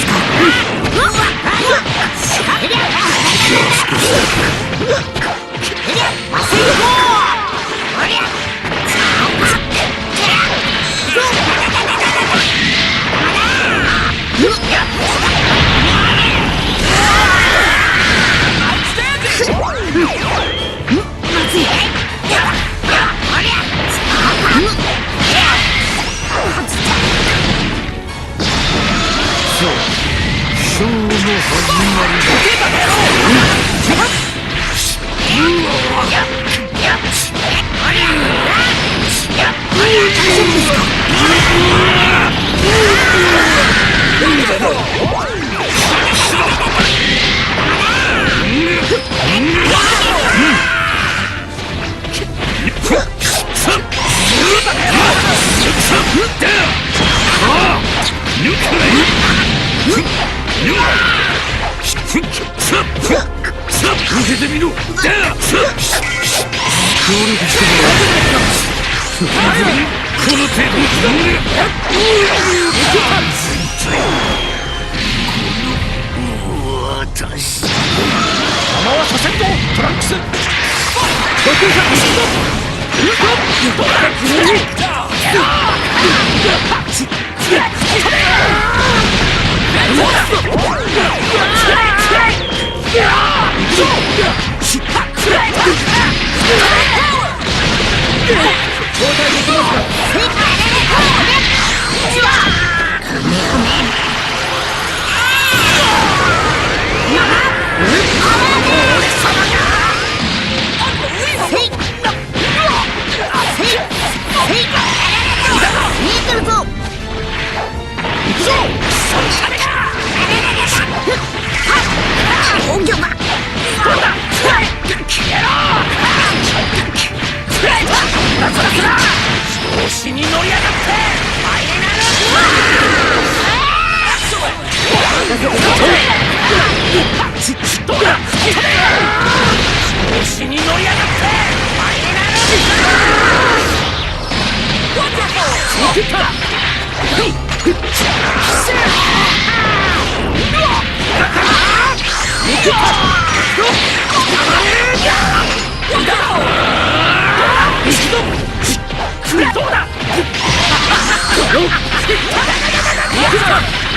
か。さあ、ショーの始まりだ。大丈夫ですか。受けてみろ。協力してもらう。この程度。私邪魔はさせんぞトランクス。見えてるぞ。音響だ。調子に乗りやがって。調子に乗りやがって。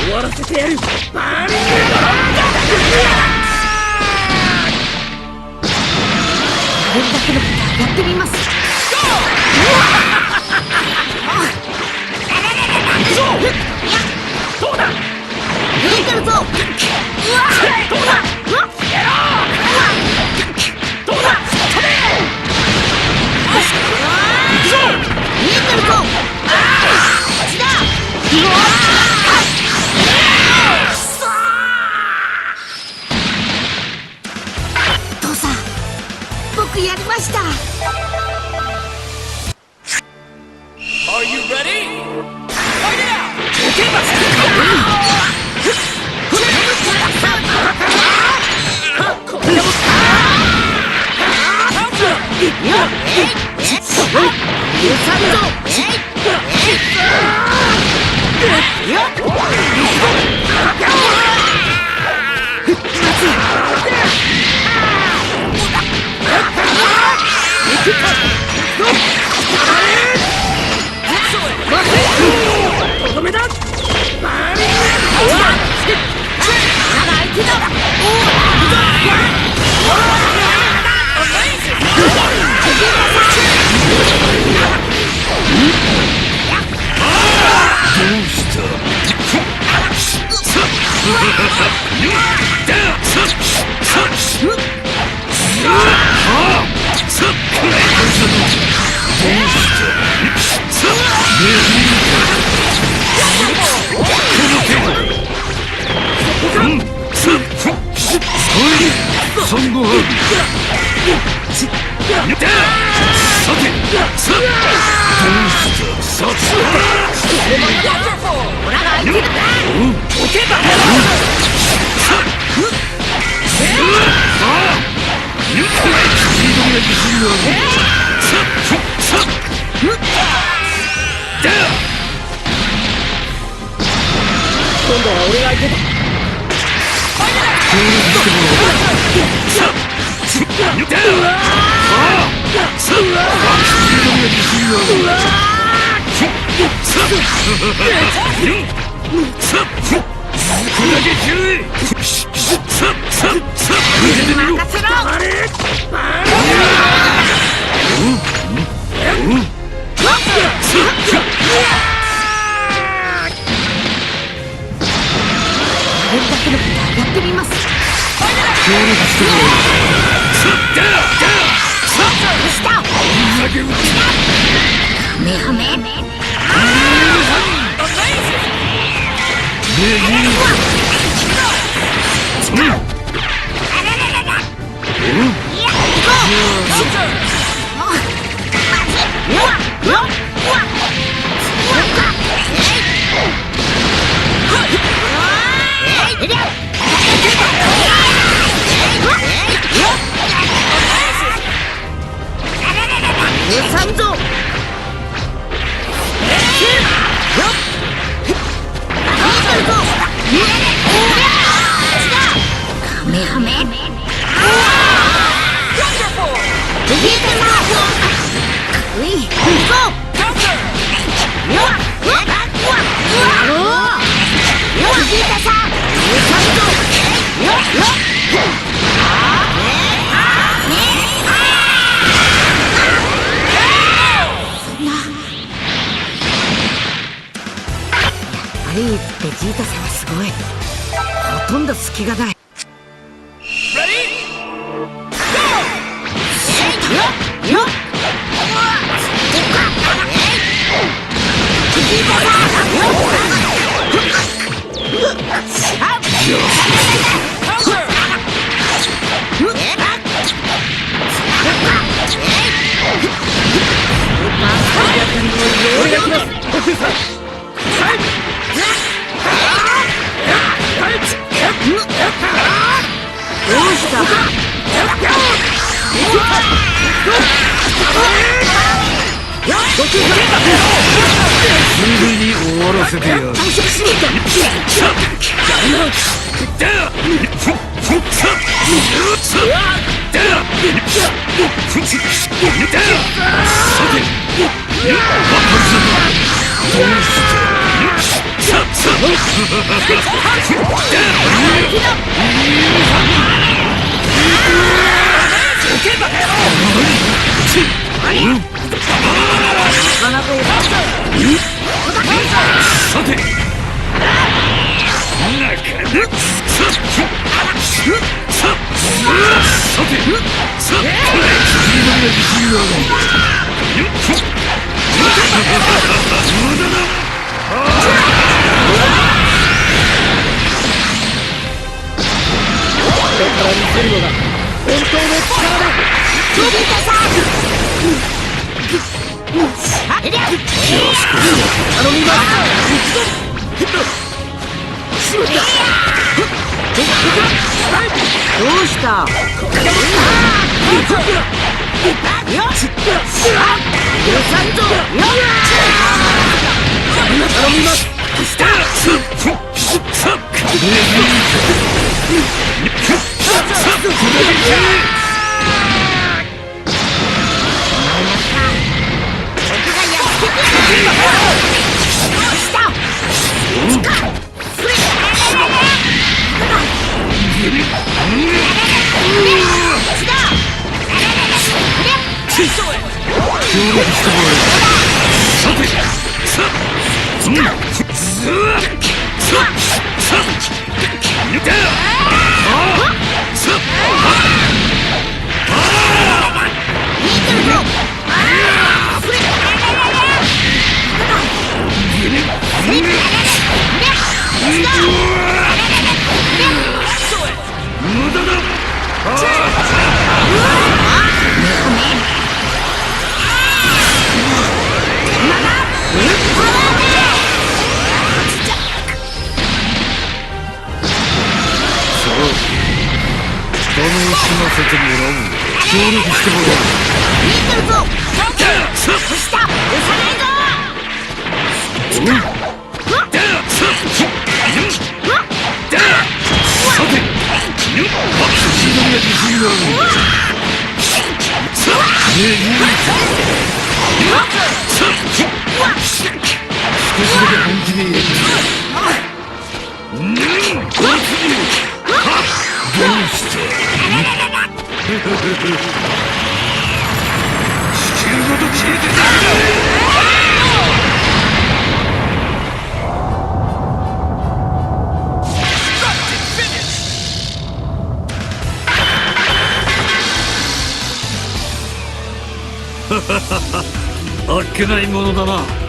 終わらせてやる。バーニングやれるだけのことはやってみます。どうだ。見えてるぞ。どうだ。やろう。どうだ。飛べ。行くぞ。見えてるぞ。こっちだ。父さん、僕やりました。 Are you ready? Fight it out! 許さんぞ。とどめだ。バーニングどうした。孫悟飯。さて、さどうしたさスピードには自信がある。ささ今度は俺が相手だ。任せろ。やれるだけのことはやってみます。した。メハメ。三ぞ。カメハメ。ベジータさん。うい、行こう。よっ、おお、ベジータさん。三ぞ。よっ、よっ。やっぱりベジータさんはすごい。ほとんど隙がない。 Ready? よっ、 Counter! どうした。すぐに終わらせてやる。さて、なかなかさて、さて、無駄だ。ベジータさん。どうした。よっ、三ぞ。よ僕がやっつけてやる。した。無駄だ。さあ、ダメを死なせてもらおう。協力してもらおう。見てるぞ。した。押さないぞ。さて。あっけないものだな。